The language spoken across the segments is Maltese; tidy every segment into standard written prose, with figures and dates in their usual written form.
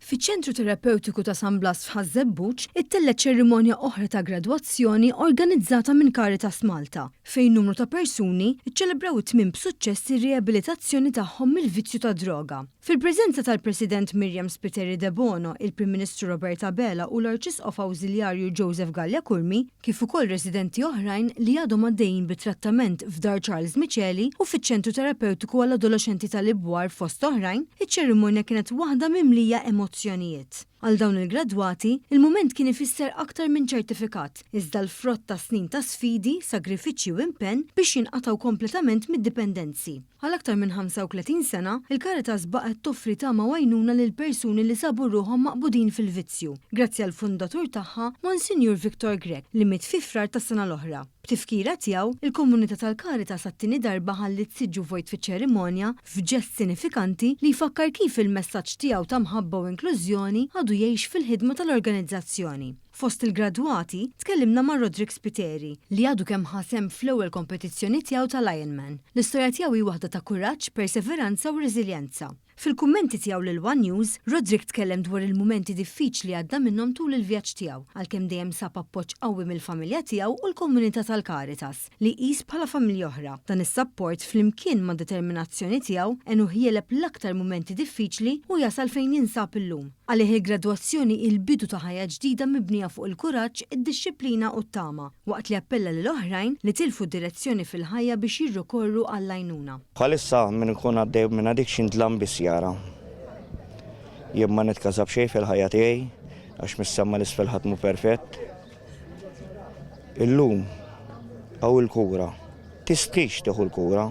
Fiċ-Ċentru Terapewtiku ta' San Blas f'Ħaż-Żebbuġ ittellgħet ċerimonja oħra ta' gradwazzjoni organizzata minn Caritas Malta, fejn numru ta' persuni ċċelebraw it-tmiem b'suċċess ir-riabilitazzjoni tagħhom mill-vizzju tad-droga. Fil-preżenza tal-President Myriam Spiteri Debono, il-Prim Ministru Robert Abela u l-Arċisqof Awżiljarju Joseph Galea Curmi, kif ukoll residenti oħrajn li għadhom għaddejjin bi trattament f'Dar Charles Miceli u fiċ-Ċentru Terapewtiku għall-Adoloxxenti tal-Ibwar fost oħrajn, iċ-ċerimonja kienet waħda mimlija emozzjonijiet. Għal dawn il-gradwati, il-mument kien ifisser aktar minn ċertifikat, iżda l-frott ta' snin ta' sfidi, sagrifiċċji u impenn biex jinqatgħu kompletament mid-dipendenzi. Għal aktar minn 35 sena, il-Caritas baqgħet toffri tama u għajnuna lil persuni li sabu ruħhom maqbudin fil-vizzju, grazzi għall-fundatur tagħha, Monsinjur Victor Grech, li miet fi Frar tas-sena l-oħra. B'tifkira tiegħu, il-komunità tal-Caritas għat-tieni darba ħalliet siġġu vojt fiċ-ċerimonja, f'ġest sinifikanti li jfakkar kif il-messaġġ tiegħu ta' mħabba u inklużjoni għadu jgħix fil-ħidma tal-organizzazzjoni. Fost il-gradwati, tkellimna ma' Roderick Spiteri, li għadu kemm ħa sehem fl-ewwel kompetizzjoni tiegħu tal-Ironman. L-istorja tiegħu hi waħda ta' kuraġġ, perseveranza u reżiljenza. Fil-kummenti tiegħu lil one News, Roderick tkellem dwar il-mumenti diffiċli li għadda minnhom tul il-vjaġġ tiegħu, għalkemm dejjem sab appoġġ qawwi mill-familja tiegħu u l-komunità tal-Caritas, li jqis bħala familja oħra. Dan is-sapport, flimkien mad-determinazzjoni tiegħu, għenuh jegħleb l-aktar mumenti diffiċli u jasal fejn jinsab illum. Għalih il-gradwazzjoni hi l-bidu ta' ħajja ġdida mibnija fuq il-kuraġġ, id-dixxiplina u t-tama, waqt li appella lil oħrajn li tilfu d-direzzjoni fil-ħajja biex jirrikorru għall-għajnuna. Bħalissa min ikun għaddej minn addiction dlam biss jara. Jien ma nitkaża b'xejn fil-ħajja tiegħi għax mis-sema 'l isfel ħadd mhu perfett. Illum hawn il-kura. Tistħix tieħu l-kura.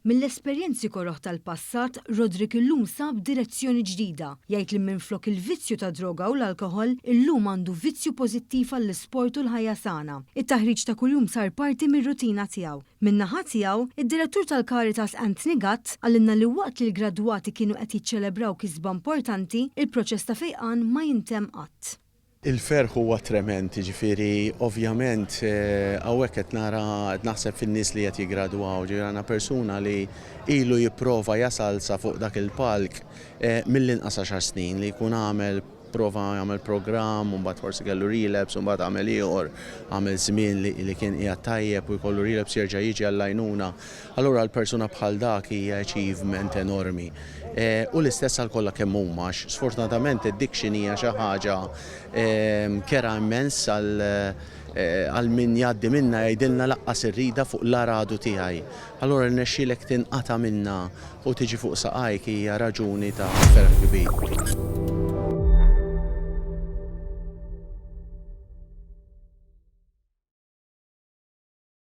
Mill-esperjenzi koroh tal-passat, Roderick illum sab direzzjoni ġdida. Jgħid li minflok il-vizzju tad-droga u l-alkoħol, illum għandu vizzju pożittiv għall-isport u l-ħajja sana. It-taħriġ ta' kuljum sar parti mir-rutina tiegħu. Min-naħa tiegħu, id-Direttur tal-Caritas Anthony Gatt qalilna li waqt li l-gradwati kienu qed jiċċelebraw kisba importanti, il-proċess ta' fejqan ma jintemm qatt. Il-ferħ huwa tremend, jiġifieri ovvjament hawnhekk qed nara qed naħseb fin-nies li qed jiggradwaw, jiġifieri għandna persuna li ilu jipprova jasal sa fuq dak il-palk mill-inqas għaxar snin li jkun għamel prova jagħmel programm u mbagħad forsi kellu relapse u mbagħad għamel ieħor, għamel żmien li kien qiegħed tajjeb u jkollu relapse jerġa' jiġi għall-għajnuna. Allura għal persuna bħal dak hija achievement enormi. U l-istess għal kollha kemm huma għax sfortunatament addiction hija xi ħaġa kerha immens għal min jgħaddi minnha jgħidilna laqqas irridha fuq l-agħar għadu tiegħi. Allura rnexxielek tinqata' minnha u tiġi fuq saqajk hija raġuni ta' ferħ kbir.